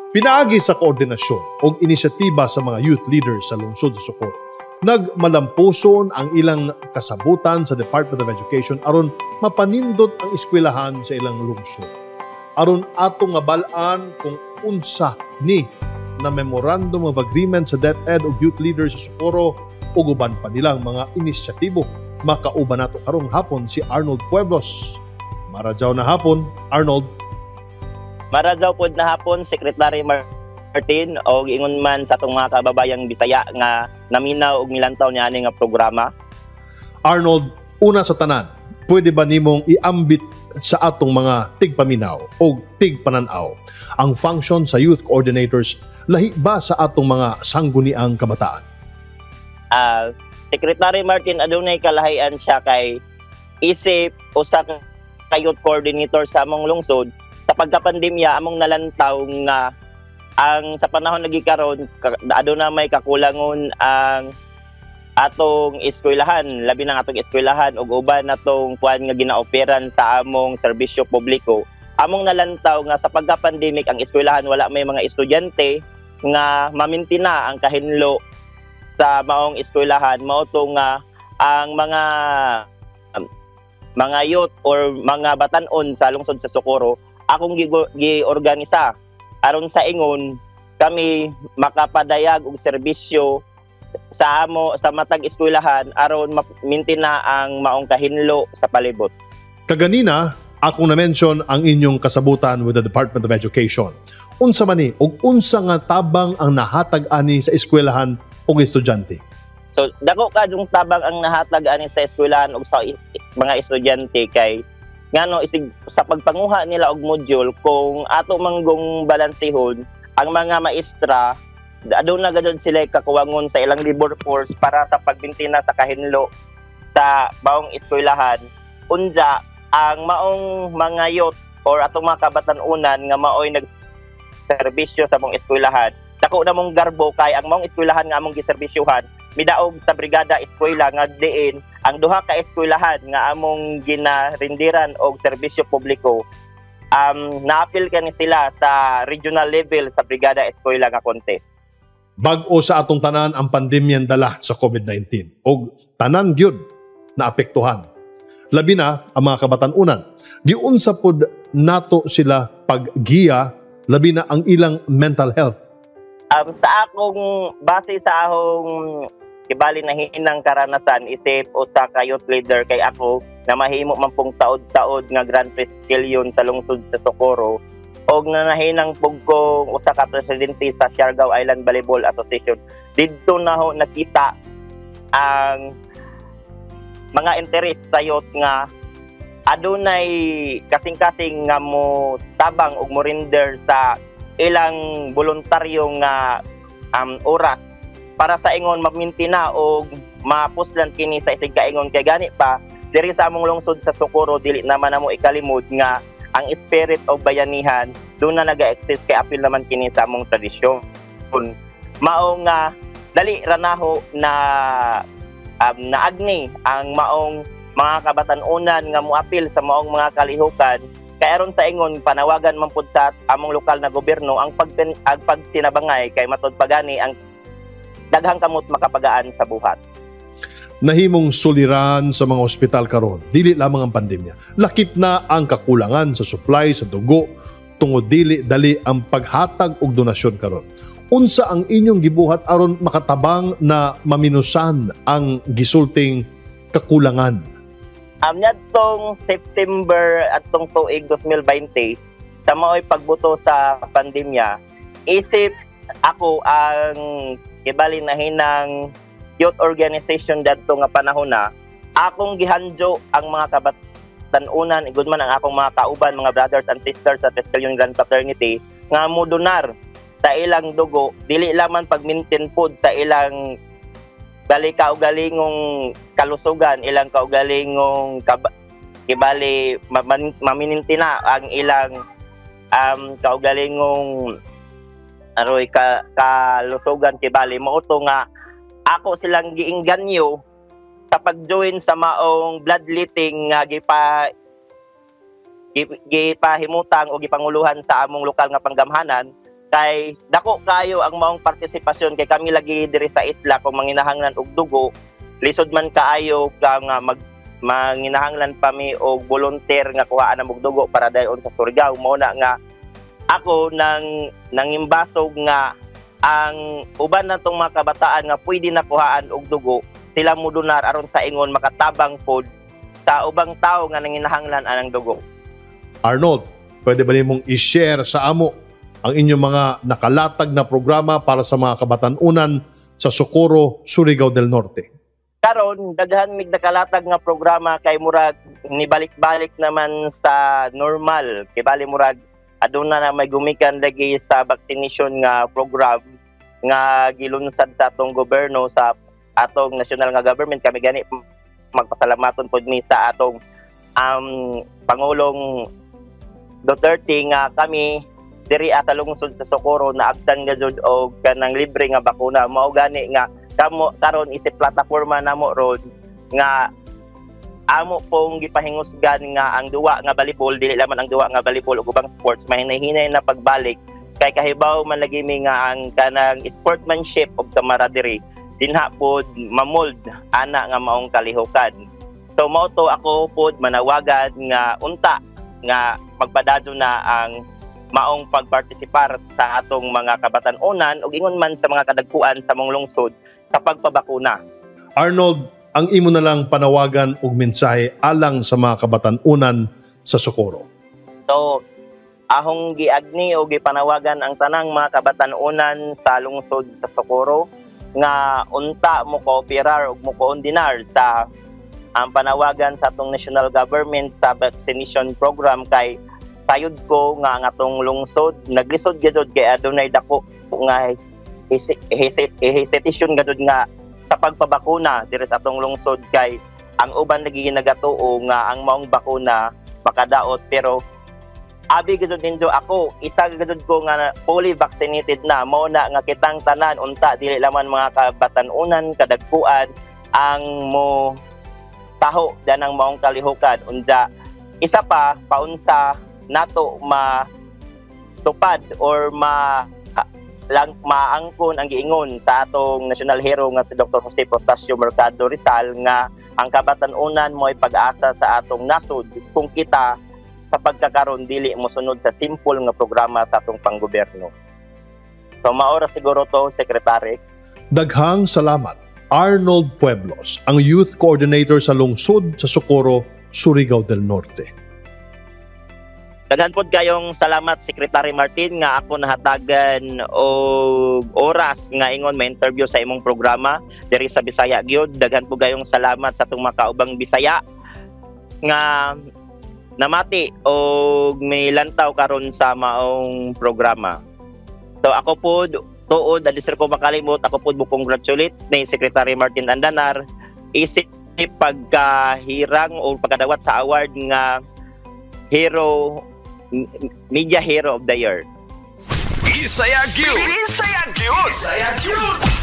Pinaagi sa koordinasyon o inisyatiba sa mga youth leaders sa lungsod sa Socorro, nagmalampuson ang ilang kasabutan sa Department of Education aron mapanindot ang eskwelahan sa ilang lungsod. Aron atong mabalaan kung unsa ni na Memorandum of Agreement sa DepEd ug youth leaders sa Socorro ug uban pa nilang mga inisyatibo, makauban nato karong hapon si Arnold Pueblos. Maradyaw na hapon, Arnold. Maradyaw pod na hapon, Secretary Martin, o ingon man sa atong mga kababayang Bisaya nga naminaw og milantaw niya ani nga programa. Arnold, una sa tanan, pwede ba nimong iambit sa atong mga tigpaminaw o tigpananaw ang function sa youth coordinators, lahi ba sa atong mga sangguniang kabataan? Secretary Martin, adunay kalahian siya kay isip usa ka youth coordinator sa among lungsod, sa pagkapandemya among nalantaw nga ang sa panahon lagi karon aduna may kakulangon ang atong eskwelahan, labi na atong eskwelahan ug uban natong kuan nga ginaoperan sa among serbisyo publiko. Among nalantaw nga sa pagka-pandemic ang eskwelahan wala may mga estudyante nga mamintina ang kahinlo sa maong eskwelahan. Mao to nga ang mga youth or mga batan-on sa lungsod sa Socorro akong giorganisa aron sa ingon kami makapadayag og serbisyo sa amo sa matag eskwelahan aron mamintina ang maong kahinlo sa palibot. Kaganina, akong na-mention ang inyong kasabutan with the Department of Education. Unsa man ni ug unsa nga tabang ang nahatag ani sa eskwelahan ug estudyante? So dako kaayong tabang ang nahatag ani sa eskwelahan ug sa mga estudyante kay ngano isig sa pagpanguha nila og module, kung ato manggong balansihon ang mga maestra, aduna gud sila kakuwangon sa ilang labor force para sa pagmintina sa kahinlo sa maong eskwelahan. Unja ang maong mga youth or atong mga kabatan-unan nga maoy nagserbisyo sa maong eskwelahan, dako na mong garbo kay ang maong eskwelahan nga among giserbisyuhan midaog sa Brigada Eskwela, nga diin ang duha ka eskwelahan nga among ginarindiran og serbisyo publiko, naapil kani sila sa regional level sa Brigada Eskwela nga contest. Bag-o sa atong tanan ang pandemyang dala sa COVID-19 og tanan gyud na apektuhan. Labi na ang mga kabatan-unan. Giunsa pod nato sila paggiya, labi na ang ilang mental health? Sa akong base, sa akong kibali na hinang karanasan isip usa ka youth leader, kay ako na mahimo man pong taod-taod nga Grand Triskelion sa lungsod sa Socorro og na nahinang pug ko usa ka presidente sa Siargao Island Volleyball Association, didto na ho nakita ang mga interest sa youth nga adunay kasing-kasing nga mo tabang og mo render sa ilang voluntaryo nga oras para sa ingon mamintina og mapuslan kini sa isig kaingon. Kay gani pa diri sa among lungsod sa Socorro, dili naman namo ikalimod nga ang spirit of bayanihan doon na naga-exist kay apil naman kini sa among tradisyon. Mao nga dali ra naho na naagni ang maong mga kabatan-unan nga moapil sa maong mga kalihukan kay aron sa ingon panawagan man pud sa among lokal na gobyerno ang pagtinabangay, kay matud pagani ang daghang kamot makapagaan sa buhat. Nahimong suliran sa mga ospital karon, dili lamang ang pandemya. Lakip na ang kakulangan sa supply sa dugo tungod dili dali ang paghatag og donasyon karon. Unsa ang inyong gibuhat aron makatabang na maminusan ang gisulting kakulangan? Niadtong September atong tuig 2020, sa maoy pagbuto sa pandemya, isip ako ang kibali na hinang youth organization dadto nga panahon na akong gihanjo ang mga kabatan-unan, igud man ang akong mga kauban, mga brothers and sisters sa Triskelion Grand Fraternity nga modonar sa ilang dugo, dili lamang pag-maintain pod sa ilang bali kaugalingong kalusugan, ilang kaugalingong kibali maminintina ang ilang kaugalingong aroy ka, kalusugan. Kibali mao to nga ako silang giingganyo sa pag-join sa maong bloodletting nga gipahimutang o gipanguluhan sa among lokal nga panggamhanan. Kay dako kayo ang maong partisipasyon kay kami lagi diri sa isla, kung manginahanglan og dugo, lisod man kaayo ka nga mag manginahanglan pa mi og volunteer nga kuhaan og dugo para dayon sa Surigao. Mao na nga ako nang nangimbasog nga ang uban natong mga kabataan nga pwede na kuhaan og dugo, sila mo donar aron sa ingon makatabang pod sa ubang tao nga nanginahanglan anang dugo. Arnold, pwede ba nimong i-share sa amo ang inyong mga nakalatag na programa para sa mga kabatanunan sa Socorro, Surigao del Norte? Karon daghan mig nakalatag nga programa kay murag nibalik-balik naman sa normal. Kay bali murag aduna na may gumikan lagi sa vaccination nga program nga gilunsad sa atong gobyerno, sa atong national nga government. Kami gani magpasalamaton pod mi sa atong Pangulong Duterte nga kami diri sa lungsod sa Socorro naabtan nga jud og kanang libre nga bakuna. Mao gani nga kamo karon isip plataporma namo ron nga amo pong gipahingusgan nga ang duwa nga volleyball, dili lamang ang duwa nga volleyball ug ubang sports, mahinay-hinay na pagbalik kay kahibaw man lagi mi nga ang kanang sportsmanship ug camaraderie dinha pod mamold ana nga maong kalihukan. So mao to ako pod manawagan nga unta nga magpadado na ang maong pagpartisipar sa atong mga kabatan-onan ug ingon man sa mga kadagkuan sa mong lungsod sa pagpabakuna. Arnold, ang imo na lang panawagan ug mensahe alang sa mga kabatan-unan sa Socorro. So, ahong giagni o gipanawagan ang tanang mga kabatan-unan sa lungsod sa Socorro nga unta mo kooperar ug mo koordinar sa ang panawagan sa atong national government sa vaccination program, kay sayod ko nga ang atong lungsod naglisod gyud kay adunay dako nga hesitation gyud nga sa pagpabakuna diri sa atong lungsod, kay ang uban lagi nagatuo nga ang maong bakuna makadaot. Pero abi gyud nindo, ako isa gyud ko nga fully vaccinated na. Mao na nga kitang tanan unta, dili laman mga kabatan-unan, kadagkuan ang mo taho danang maong kalihukan. Unja isa pa, paunsa nato matupad or ma lang maangkon ang giingon sa atong national hero nga si Dr. Jose Protasio Mercado Rizal nga ang kabatan-unan mo'y pag-asa sa atong nasod kung kita sa pagkakaron dili mosunod sa simple nga programa sa atong panggobyerno. So maora siguro to, Sekretary. Daghang salamat, Arnold Pueblos, ang Youth Coordinator sa lungsod sa Socorro, Surigao del Norte. Daghan pod kayong salamat, Secretary Martin, nga ako nahatagan og oras nga ingon ma-interview sa imong programa diri sa Bisaya gyud. Daghan po kayong salamat sa atong makaubang Bisaya nga namati og may lantaw karon sa maong programa. So ako pod tuod, dali sir ko makalimot, ako pod mo congratulate ni Secretary Martin Andanar isip pagkahirang o pagkadawat sa award nga Hero Media Hero of the Year. Bisaya gyud. Bisaya gyud. Bisaya gyud.